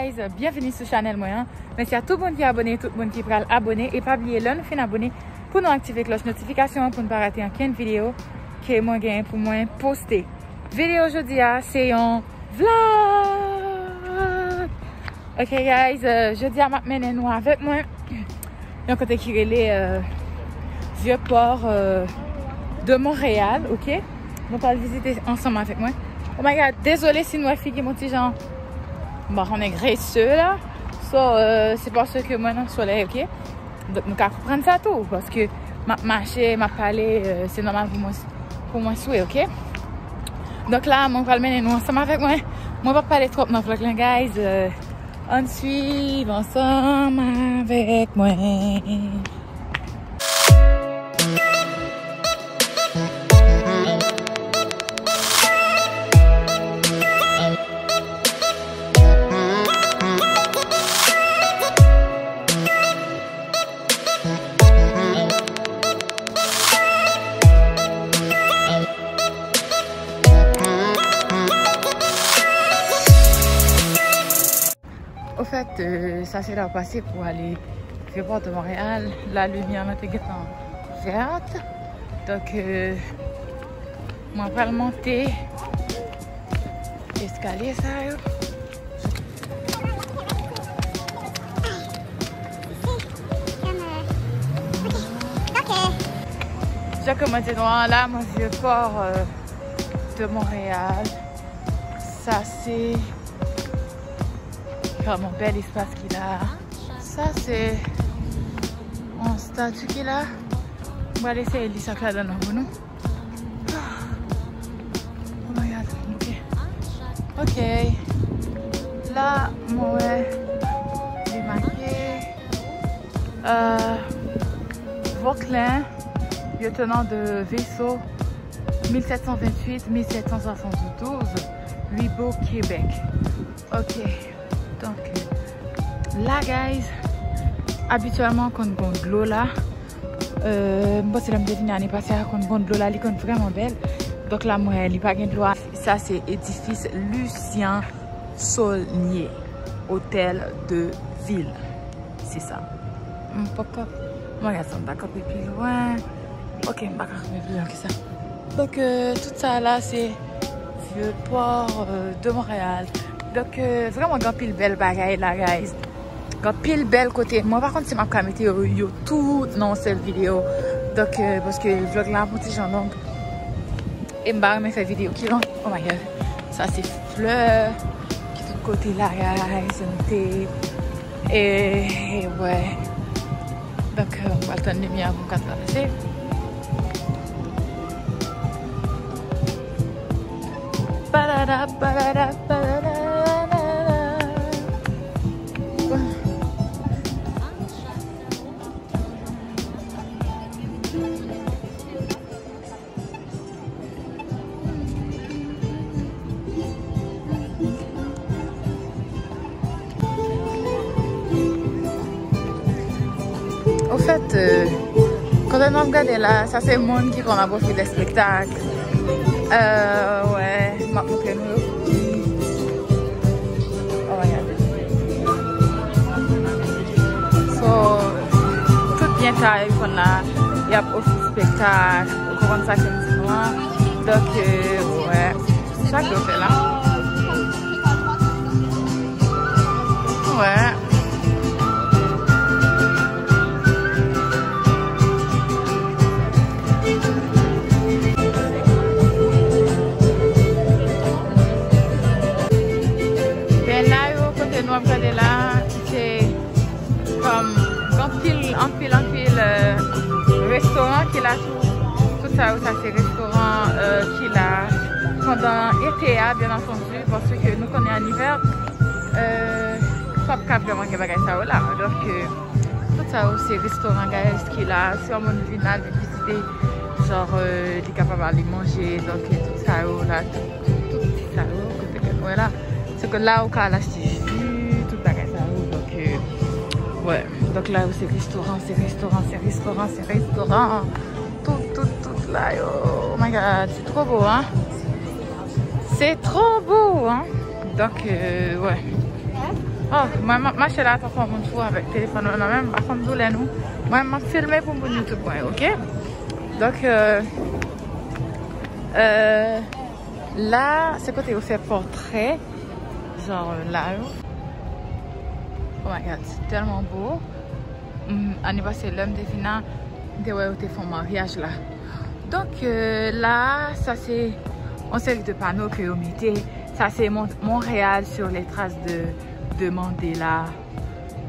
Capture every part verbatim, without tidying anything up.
Guys, byenvini sou chanèl mwen an. Mèsi a tout moun ki abone, tout moun ki pral abone. E pa bliye, lè nou fin abone, pou nou aktive klòch notifikasyon an pou n pa rate ankenn videyo ke mwen genyen pou mwen poste. Videyo jodi a, se yon vlog. Ok, guys, euh, jodi a m ap mennen nou avèk mwen yon kote ki rele, euh, Vieux Port, euh, de Montréal, ok? Nou pral vizite ansanm avèk mwen. Oh my God, dezole si n wè figi m yon ti jan, m pa konnen, grese la. So, euh, se paske mwen nan solèy, ok? Donk, nou ka konprann sa tou, paske m ap mache, m ap pale, euh, se nòmal pou mwen, pou mwen swe, ok? Donk la, mwen pral mennen nou ansanm avèk mwen. Mwen p ap pale twòp nan vlog lan, guys. Euh, ann swiv ansanm avèk mwen. Ofèt, euh, sa se la w pase pou ale Vieux Port de Montréal. La limyè lan te gentan vèt. Donk, euh, mwen pral monte eskalye sa yo. Jan ke mwen di nou an, la mwen Vieux Port, euh, de Montréal. Sa se vrèman bèl espas ki la. Sa se yon stati ki la. Mwen pral eseye li sa k ladan nan pou nou. Oh my God, ok. Ok. La, mwen wè li make, euh, Vauquelin, lieutenant de vaisseau mille sept cent vingt-huit, mille sept cent soixante-douze, Louisbourg, Québec. Ok. Donk, la, guys, abityèlman, konn gon dlo la. Euh, m panse lè m te vini ane pase a, konn gon dlo la, li konn vrèman bèl. Donk, la, m wè li pa gen dlo a. Sa, se edifis Lucien Saulnier, Hôtel de Ville. Se sa. M poko, m pa ka, m pa kanpe pi lwen. Ok, m pa ka kanpe pi lwen ke sa. Donk, euh, tout sa la, se Vieux Port, euh, de Montréal. Donk, euh, vrèman, gen anpil bèl bagay la, guys. Gen anpil bèl kote. Mwen pa konn si m ap ka mete yo, yo tout nan yon sèl videyo. Donk, euh, paske vlog la ap yon ti jan long. E m pa renmen fè videyo ki long. Oh my God. Sa se flè ki tout kote la, guys. M te, e, wè. Donk, euh, m pral tann limyè pou m ka travèse. Badada, badada, badada. Ofèt, euh, kote n ap gade la, sa se moun ki konn ap ofri de espektak. Euh, wè, m ap montre nou yo. Oh my God. So, tout byen sa yo konn la, y ap ofri espektak, ou konprann sa ke m di nou an. Donk, euh, wè, sa ke yo fè la. Wè. Ben la yo, kote nou ap gade la, se kòm anpil, anpil, anpil, euh, restoran ki la tou. Tout sa yo, sa se restoran, euh, ki la pandan ete a, byen antandi, paske nou konnen an ivè, euh, p ap ka vrèman gen bagay sa yo la. Donk, euh, tout sa yo se restoran, guys, ki la. Si yon moun vin la, vin vizite, genre, euh, li kapab ale manje. Donk, tout sa yo la, tout, tout, tout ti sa yo, kote ke nou wè la. Se ke la ou ka al achte ji, tout bagay sa yo. Donk, euh, wè. Donk, la yo se restoran, se restoran, se restoran, se restoran. Tout, tout, tout la yo. Oh my God, se twò bo, hein? Se twò bo, hein? Donk, euh, wè. Oh, mwen, m ap mache la tankou yon moun fou avèk telefòn mwen nan men m, m pa konn doulè nou. Mwen, m ap filme pou moun YouTube mwen, ok? Donk, euh, euh, la, se kote yo fè pòtrè, genre, euh, la, yo. Oh my God, se tèlman bo. Mm, ane pase, lè m te vin la, m te wè yo te fè maryaj la. Donk, euh, la, sa se yon seri de pano ke yo mete. Sa se Mon-, Montréal sur les traces de, de Mandela.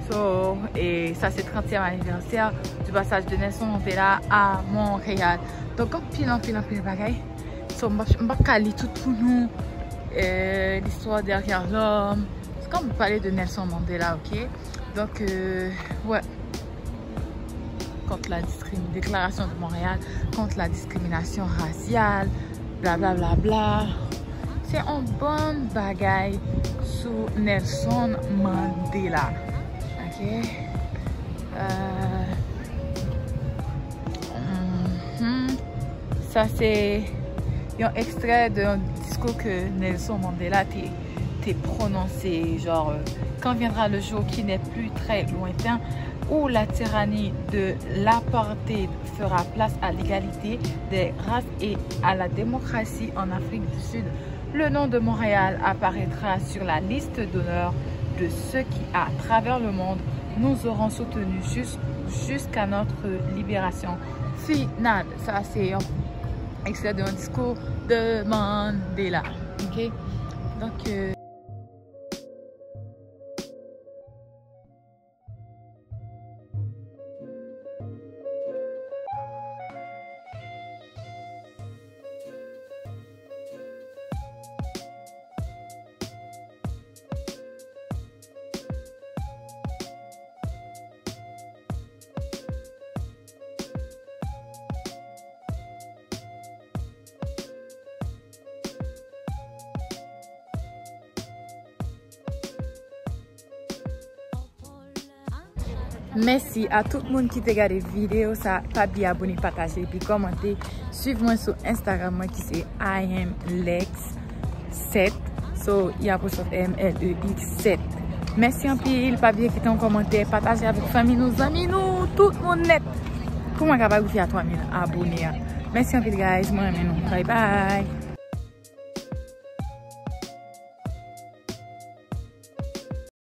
So, e sa se trantèm anivèsè du passage de Nelson Mandela à Montréal. Donk, anpil, anpil, anpil bagay. So, m p ap, m p ap ka li tout pou nou. Euh, l'histoire derrière l'homme. Se kòm pale de Nelson Mandela, ok? Donk, euh, ouais. Contre la discrim-, Déclaration de Montréal contre la discrimination raciale, bla bla bla bla. Se yon bann bagay sou Nelson Mandela. Ok? Euh, mhm. Sa se yon ekstrè de yon diskou ke Nelson Mandela te, te pwononse, genre, euh, quand viendra le jour qui n'est plus très lointain où la tyrannie de l'apartheid fera place à l'égalité des races et à la démocratie en Afrique du Sud, le nom de Montréal apparaîtra sur la liste d'honneur de ceux qui, à travers le monde, nous auront soutenus jus-, jusqu'à notre libération finale. Sa se yon ekstrè de yon diskou de Mandela. Ok? Donk, euh, Mèsi a tout moun ki te gade videyo sa. Pa bliye abone, pataje, epi kòmante. Swiv mwen sou Instagram mwen ki se I am Lex sept. So, I apostrophe M L E X sept. Mèsi anpil. Pa bliye kite yon kòmantè, pataje avèk fanmi nou, zanmi nou, tout moun nèt. Pou mwen kapab rive a twa mil abone a. Mèsi anpil, guys. Mwen renmen nou. Bye bye.